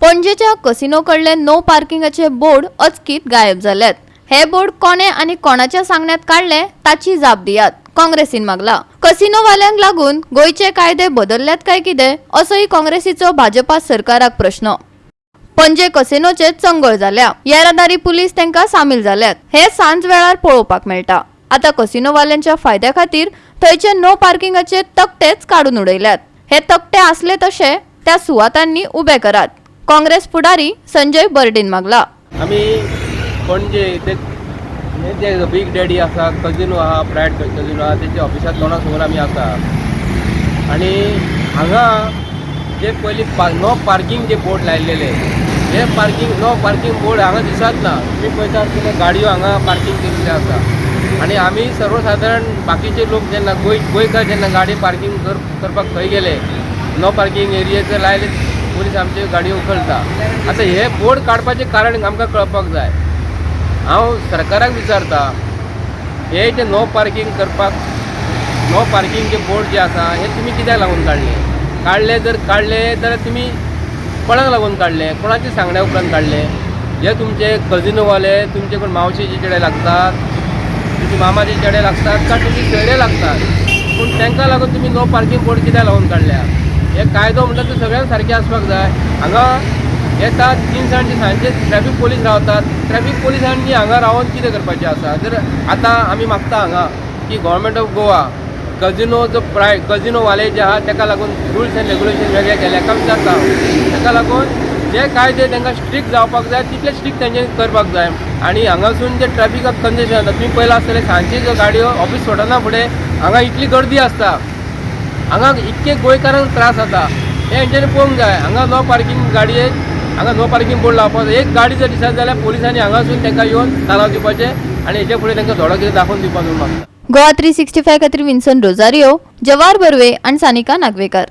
पणजेच्या casino कडले no पार्किंगाचे board अचकीत गायब जाल्यात. हे बोर्ड कोणे आनी कोणाच्या सांगण्यात काडले ताची जाप दियात, काँग्रेसीन मागला. कसिनोवाल्यांक लागून गोंयचे कायदे बदलल्यात काय कितें, असोय काँग्रेसीचो भाजपा सरकाराक प्रश्न. पणजे कसिनोचे चंगळ जाल्या. येरादारी पुलीस तांकां सामील जाल्यात हे सांज वेळार पळोवपाक मेळटा. आता कसिनोवाल्यांच्या फायद्या खातीर थंयचे नो पार्किंगाचे तकटेच काडून उडयल्यात. हे तकटे आसले तशे त्या सुवातांनी उबे करात, काँग्रेस फुडारी संजय बर्डीन मागला. आमी पणजे ते हे जे बीग डॅडी आसा, कजिनो आहा, प्रायड कजिनो आहा, तेच्या ऑफिसात तोंडा समोर आमी आसा. आनी हांगा जे पयलीं नो पार्कींग जे बोर्ड लायलेले, हे पार्कींग नो पार्कींग बोर्ड हांगा दिसत ना. तुमी पळयता आसतले, गाडयो हांगा पार्कींग केल्ल्यो आसा. आनी आमी सर्वसादारण बाकीचे लोक जेन्ना गोंयकार जेन्ना गाडी पार्कींग करपाक खंय गेले, नो पार्कींग एरियेचेर लायले, पुलीस आमच्यो गाडयो उखलता. आतां हे बोर्ड काडपाचें कारण आमकां कळपाक जाय. हांव सरकाराक विचारता, हे जे नो पार्कींग करपाक नो पार्किंग जे बोर्ड जे आसा, हे तुमी कित्याक लागून काडले? काडले जर काडले जाल्यार तुमी कोणाक लागून काडले? कोणाच्या सांगण्या उपरांत काडले? हे तुमचे कजिनोवाले, तुमचे कोण मावशेचे चेडे लागतात, तुमचे मामाचे चेडे लागतात काय तुमचे सोयरे लागतात? पूण तांकां लागून तुमी नो पार्किंग बोर्ड कित्याक लागून काडल्या? हे कायदो म्हणटा तो सगळ्यांक सारके आसपाक जाय. हांगा येतात तिनसांजचे, सांजचे ट्रॅफीक पोलीस रावतात. ट्रॅफीक पोलिसांनी हांगा रावन कितें करपाचें आसा? जर आतां आमी मागता हांगा की गव्हर्मेंट ऑफ गोवा कजिनो जो कजिनोवाले जे आहा ताका लागून रुल्स एंड रेगुलेशन वेगळे केले काय विचारता हांव. ताका लागून जे कायदे तांकां स्ट्रिक्ट जावपाक जाय, तितले स्ट्रिक्ट तेंच्यांनी करपाक जाय. आनी हांगासून जे ट्रॅफिकाक कंजेशन जाता, तुमी पळयलां आसतलें, सांजचे ज्यो गाडयो ऑफीस सोडना फुडें हांगा इतली गर्दी आसता. हांगा इतके गोंयकारांक त्रास जाता, हें हेंच्यांनी पळोवंक जाय. हांगा नो पार्किंग गाडयेक हांगा नो पार्किंग बोर्ड लावपाक जाय. एक गाडी जर दिसत जाल्यार पोलिसांनी हांगासून तांकां येवन तालाव दिवपाचें आनी हेच्या फुडें तांकां धडो कितें दाखोवन दिवपाक म्हणून मागता. गोवा 365 खातीर विन्सन रोजारियो, जवार बर्वे आनी सानिका नागवेकर.